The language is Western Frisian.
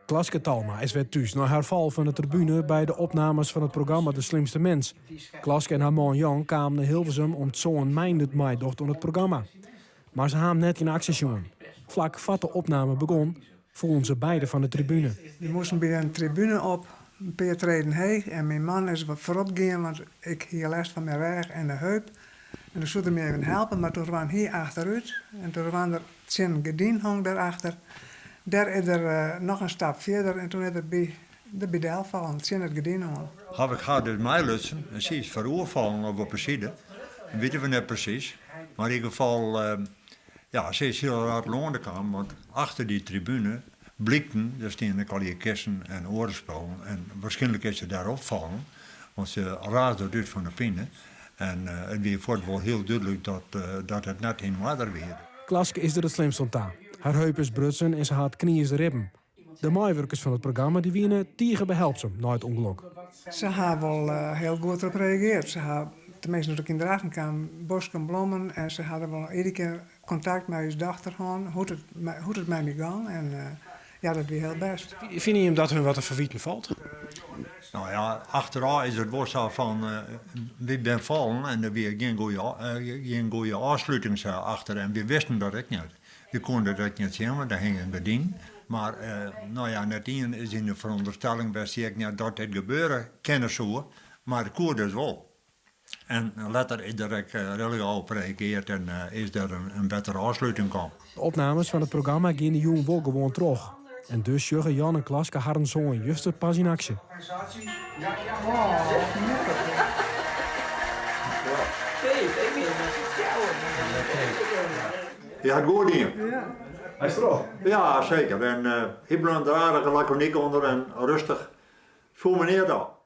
Klaske Talma is wer thús nei har fal fan de tribune by de opnames fan it programma De Slimste Mens. Klaske en har man Jan kamen nei Hilversum om't soan Meindert meidocht oan it programma. Mar se ha him net yn aksje sjoen. Flak foar't de opname begûn, foelen se beide fan de tribune. Wy moasten by in tribune op, in pear treden heech en myn man is wat foarop gien, want ik hie lêst fan myn rêch en de heup. En dan soe er my even helpe, mar toen rûn hy achterút en toen rûn er tsjin in gerdyn hong dêrachter. Dêr is er noch in stap fierder en toen is er by derby delfallen, tsjin it gerdyn oan. Haw ik har dus meilutsen en sy is foaroerfallen of op 'e side, dat witte we net presys. Mar yn ieder gefal, ja, sy is hiel raar telâne kaam, want achter dy tribune blykten, der stiene ek allegear kisten en oare spullen en wierskynlik is se dêrop fallen, want se raasde it út fan de pine. En it wie fuort wol hiel dúdlik dat it net yn oarder wie. Klaske is der it slimst oan ta. Har heup is brutsen en se hat kniesde ribben. De meiwurkers fan it programma dy wiene tige behelpsum nei it ûngelok. Se ha wol hiel goed derop reageard. Se ha, teminsten doe't ik yn Drachten kaam, bosken blommen en se ha der wol iedere kear kontakt mei ús dochter hân, hoe't it, hoe't it mei my gong. En ja, dat wie hiel bêst. Fine jim dat hun wat te ferwiten falt? No ja, achterôf is it wol sa fan, wy binne fallen en der wie gjin goede, gjin goede ôfsluting sa achter en wy wisten dat ek net. Wy koene dat ek net sjen, want der hing in gerdyn. Mar no ja, net ien is yn de ferûnderstelling west, ek net dat dit gebeure kinne soe, mar it koe dus wol. En letter is der ek rillik op reageard en is der in bettere ôfsluting kaam. De opnames fan it programma gean de jûn wol gewoan troch. En dus sjogge Jan en Klaske harren soan juster pas yn aksje. Hy hat goed dien. Hy is troch? Ja, seker. En hy bleau der aardich lakonyk ûnder en rêstich. Foel my neat op.